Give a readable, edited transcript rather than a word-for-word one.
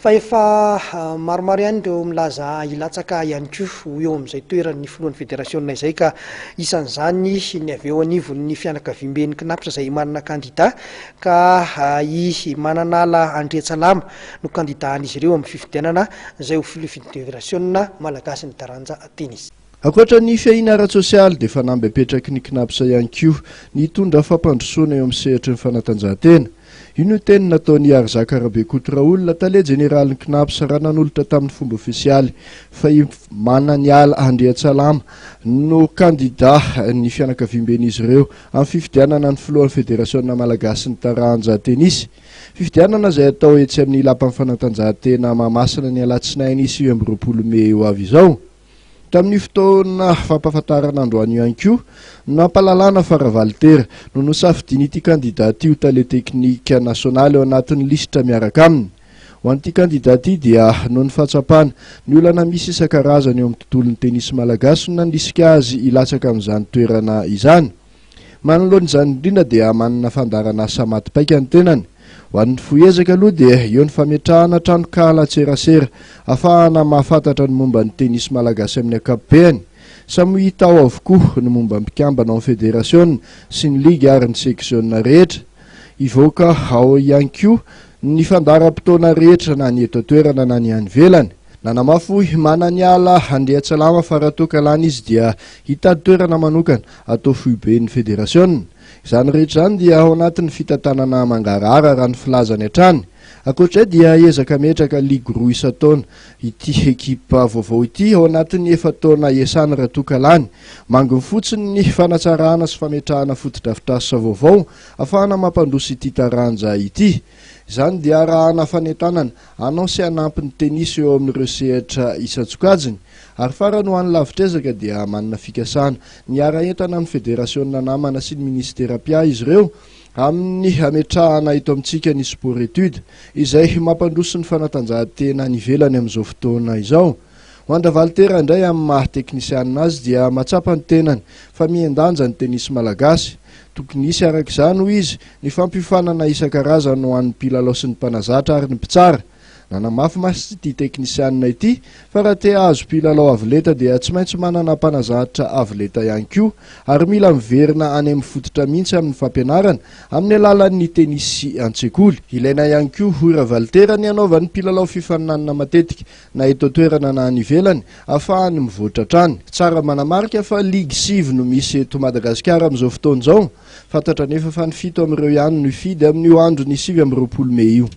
Fa efa maromaro ihany ireo milaza hilatsaka ihany koa ho eo amin'izay toeran'ny filohan'ny federasiona izay ka isan'izany ny avy eo anivon'ny fianakaviamben'ny Cnaps izay manana kandida ka i Mananala Andriantsalama no kandidan'izy ireo amin'ny fifidianana izay ho filoha federasiona malagasin'ny taranja tenisy. Ankoatra ny fiahiana ara-tsosialy dia fanamby apetraky ny Cnaps ihany koa ny hitondra fampandrosoana eo amin'ny sehatry ny fanatanjahantena. Io no teny nataon'i Arizaka Rabekoto Raoul, tale jeneralin'ny Cnaps, raha nanolotra tamin'ny fomba ofisialy fa i Mananiala Andriantsalama no kandida ny fianakaviamben'izy ireo amin'ny fifidianana ny filohan'ny federasiona malagasin'ny taranja tenisy. Fifidianana izay hatao etsy amin'ny lapan'ny fanatanjahantena Mahamasina ny alatsinainy 29 mey ho avy izao. Tamin'io fotoana fampahafantarana androany io ihany koa no nampahalalana fa Ravalitera no nosafidian'ity kandida ity ho tale teknika nasionaly ao anatin'ny lisitra miaraka aminy. Ho an'ity kandida ity dia noho ny fahatsapana ny olana misy isan-karazany eo amin'ny tontolon'ny tenisy malagasy no nandrisika azy hilatsaka amin'izany toerana izany. Manoloana izany indrindra dia manana fandaharan'asa maty paika ny tenany. Ho an'ny fohy ezaka aloha dia eo ny fametrahana tranonkala an-tserasera ahafahana mahafantatra ny momba ny tenisy malagasy amin'ny ankapobeany. Samy ho hita ao avokoa ny momba ny mpikambana ao amin'ny federasiona sy ny ligy ary ny seksiona rehetra. Hivoaka ao ihany koa ny fandaharam-potoana rehetra na ny eto an-toerana na ny any ivelany. Nanamafy hoy Mananiala Andriantsalama fa raha toa ka lany izy dia hitady toerana manokana atao foiben'ny federasiona. Izany rehetra izany dia ao anatin'ny fitantanana mangarahara raha ny filazany hatrany. Ankoatra izay dia ezaka hametraka ligy roa isan-taona ity ekipa vaovao ity ao anatin'ny efa-taona iasany raha toa ka lany. Manginy fotsiny ny fanatsarana sy fametrahana fotodrafitrasa vaovao ahafahana mampandroso ity taranja ity. Izany dia arahana fanentanana hanao sy hanampy ny tenisy eo amin'ireo sehatra isan-tsokajiny. Ary farany ho an'ny lavitr'ezaka dia manana fikasana ny hiara-entana amin'ny federasiona namana sy ny minisitera mpiahy izy ireo amin'ny hametrahana eto amintsika ny sport étude izay mampandroso ny fanatanjahantena any ivelany amin'izao fotoana izao. Ho an-dRavalitera indray amin'ny maha teknisianina azy dia mahatsapa ny tenany fa mihen-danja ny tenisy malagasy. Tokony hisy araka izany hoy izy ny fampiofanana isan-karazany ho an'ny mpilalao sy ny mpanazatra ary ny mpitsara. Nanamafy mantsy ity teknisianina ity fa raha te hahazo mpilalao avo lenta dia tsy maintsy manana mpanazatra avo lenta ihany koa ary mila miverina any amin'ny fototra mihitsy amin'ny fampianarana amin'ny alalan'ny tenisy an-tsekoly. Ilaina ihany koa hoy Ravalitera ny hanaovan'ny mpilalao fifaninanana matetika na eto an-toerana na any ivelany ahafahany mivoatra hatrany. Tsara manamarika fa ligy sivy no misy eto Madagasikara amin'izao fotoana izao. Fantatra anefa fa ny fito amin'ireo ihany no hifidy amin'io andron'ny 29 mey io.